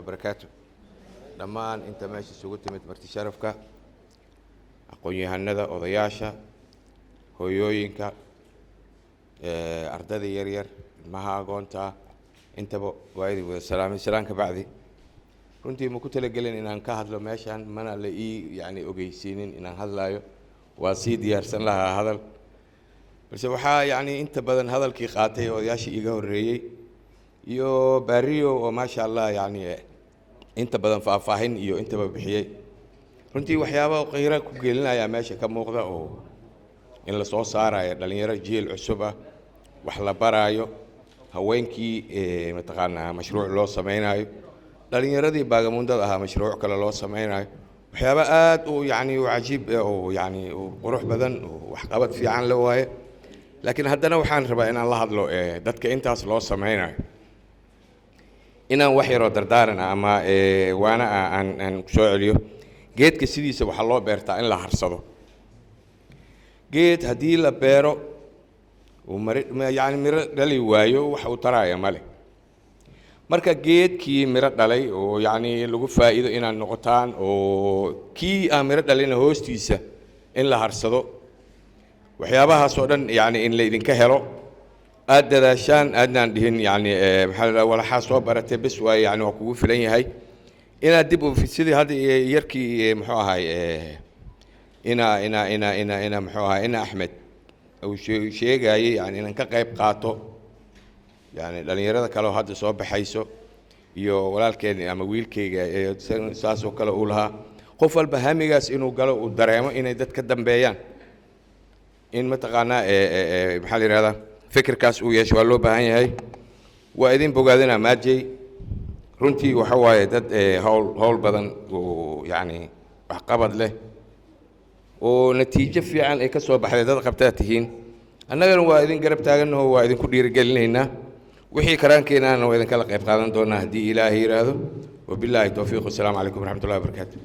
Wabarakaatu. Dhammaan inta meesha isugu timid, marti sharafka, aqoon-yahanada, odayaasha, hooyooyinka, ardada yaryar, ilmaha agoonta, intaba waa idin wada salaamay. Salaan ka bacdi, runtii ma ku talagelin inaan ka hadlo meeshan, mana la ii yani ogeysiinin inaan hadlaayo. Waa sii diyaarsan lahaa hadal, balse waxaa yacni inta badan hadalkii qaatay odayaashii iiga horreeyey iyo Baariyo oo, maasha Allah, yacni inta badan faahfaahin iyo intaba bixiyey. Runtii waxyaaba qiiro ku gelinaya meesha ka muuqda oo in la soo saarayo dhalinyaro jiil cusub ah, wax la baraayo haweenkii, mataqaanaa, mashruuc loo sameynayo dhalinyaradii baagamundada ahaa, mashruuc kale loo sameynayo. Waxyaaba aad u yacni u cajiib oo yacni u qurux badan oo waxqabad fiican la waaye. Laakiin haddana waxaan rabaa inaan la hadlo dadka intaas loo sameynayo, inaan wax yaroo dardaaran ah ama waana ah aan kusoo celiyo. Geedka sidiisa waxaa loo beertaa in la harsado. Geed haddii la beero uu mari yacni miro dhali waayo, wax uu taraaya male. Marka geedkii miro dhalay oo yacni lagu faa'iido inaad noqotaan, oo kii aan miro dhalina hoostiisa in la harsado, waxyaabahaas oo dhan yacni in laydinka helo, aad dadaashaan, aadnaan dhihin yacni maxaa la dhaha, walaxaa soo baratay bes waaye, yacni waa kugu filan yahay. Inaad dib u sidii hadda yarkii muxuu ahay ina muxuu ahay ina Axmed uu sheegayay, yani inaan ka qayb qaato, yani dhalinyarada kale oo hadda soo baxayso iyo walaalkeen ama wiilkayga saas oo kale uu lahaa, qof walba hamigaas inuu galo, uu dareemo inay dad ka dambeeyaan, in mataqaanaa maxaa la yihahdaa, fikirkaas uu yeesho waa loo baahan yahay. Waa idin bogaadinaa maajey. Runtii waxa waaye dad hawl badan oo yacni waxqabad leh oo natiijo fiican ay ka soo baxday dad qabtaa tihiin. Annagana waa idin garab taagannaho, waa idinku dhiirigelinaynaa. Wixii karaankeenana waa idinkala qayb qaadan doonaa haddii Ilaahay yidhaahdo. Wabilaahi towfiiq. Wasalaamu calaykum waraxmatullahi wabarakaatu.